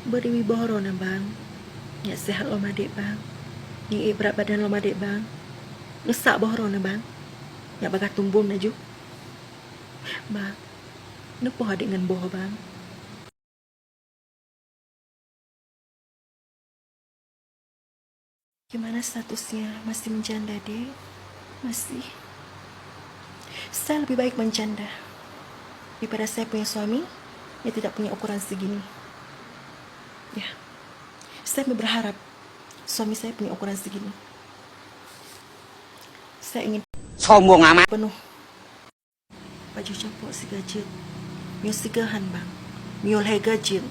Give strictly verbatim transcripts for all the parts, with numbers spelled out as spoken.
Beudewi boh droeneuh, Bang. Nyak seuhat lom adék, Bang. Nyak ék brat badan lom adék, Bang. Neusak boh droeneuh, Bang. Nyak bagah tumbom laju. Bang, neupoh adék ngon boh, Bang. Gimana statusnya? Masih menjanda, Dek? Masih. Saya lebih baik menjanda daripada saya punya suami yang tidak punya ukuran segini. Ya. Saya berharap suami saya punya ukuran segini. Saya ingin Sombong amat. Penuh. Pajoh capok siga jeuet. Nyoe siga han, Bang. Nyoe lhèe ga jeuet.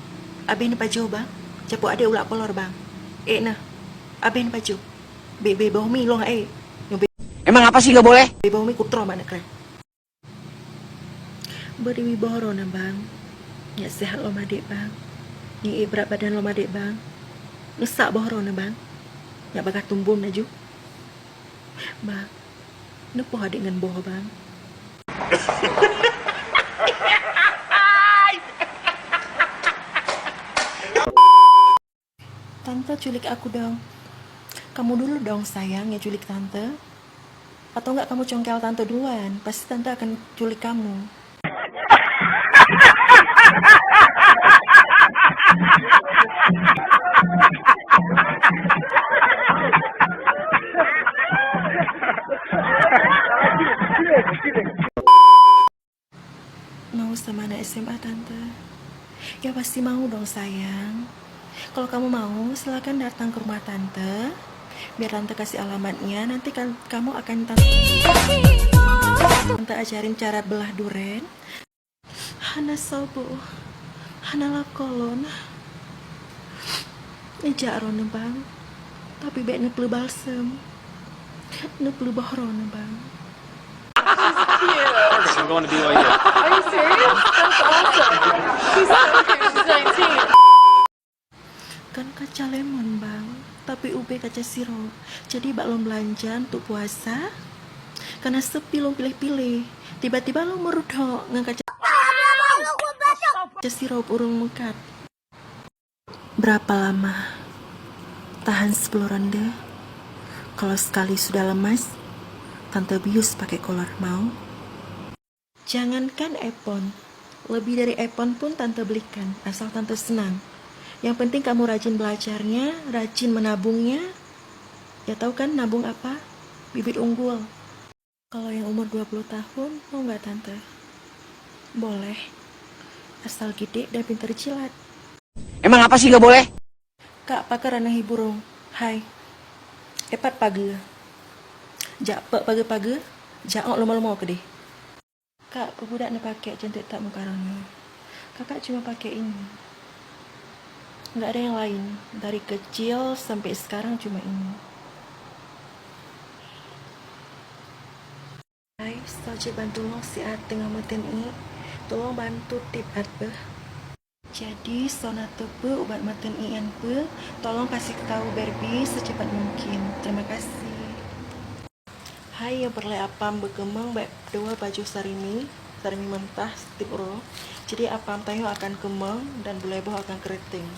Abéh neupajoh, Bang. Capok adék ulak kolor, Bang. Ék na. Abéh neupajoh. Bèk, bèk boh mi lôn ék. Nyoe bèk. Emang apa sih nggak boleh? Bèk boh mi kutroe mak neukreh. Beudewi boh droeneuh, Bang. Nyak seuhat lom adék, Bang. Nyak ék brat badan lom adék, Bang. Neusak boh droeneuh, Bang. Nyak bagah tumbom laju. Bang, neupoh adék ngon boh, Bang. Tante culik aku dong. Kamu dulu dong sayang yang culik tante. Atau enggak kamu congkel tante duluan, pasti tante akan culik kamu. Mau sama anak S M A tante? Ya pasti mau dong sayang. Kalau kamu mau, silakan datang ke rumah tante. Biar tante kasih alamatnya, nanti kan kamu akan tan- tante ajarin cara belah duren. Hana saboh, hana lakoe lôn. Ijak droeneuh, Bang. Tapi bèk neupeuleubalsem. Neupeuleuboh droeneuh, Bang. I'm going to B Y U. Are you serious? That's awesome. She's so cute. She's nineteen. Kan kaca lemon, Bang, tapi ubé kaca sirop. Jadi bak lôn beulanja untuk puasa, kana sepi lôn piléh-piléh. Tiba-tiba lôn meurudok ngon kaca, kaca sirop ureueng meukat. Berapa lama? Tahan sepuluh ronde. Kalau sekali sudah lemas, tante bius pakai kolor, mau? Jangankan iPhone, lebih dari iPhone pun tante belikan, asal tante senang. Yang penting kamu rajin belajarnya, rajin menabungnya. Ya tahu kan nabung apa? Bibit unggul. Kalau yang umur dua puluh tahun, mau nggak tante? Boleh. Asal gidek dan pintar jilat. Emang apa sih nggak boleh? Kak, pakon ranah burông. Hai. Epat pageue. Jak pek pageue-pageue, jak ôk leumo-leumo keudeh. Kak, keu budak neupakék cantik that muka droeneuh. Kakak cuma pakai ini. Nggak ada yang lain. Dari kecil sampai sekarang cuma ini. Hai, soe cit bantu lôn siat teungoh meuteun iék. Tolong bantu tip at beuh. Jadi, soe na teupeu ubat meuteun iék nyan peue, tolong kasih tahu Barbie secepat mungkin. Terima kasih. Hai nyang peureulée apam beukeumeung, bék dua pajoh sarimi, sarimi mentah setiap uroe. Jadi apam tanyoe akan keumeung dan bulée boh akan keureuteng.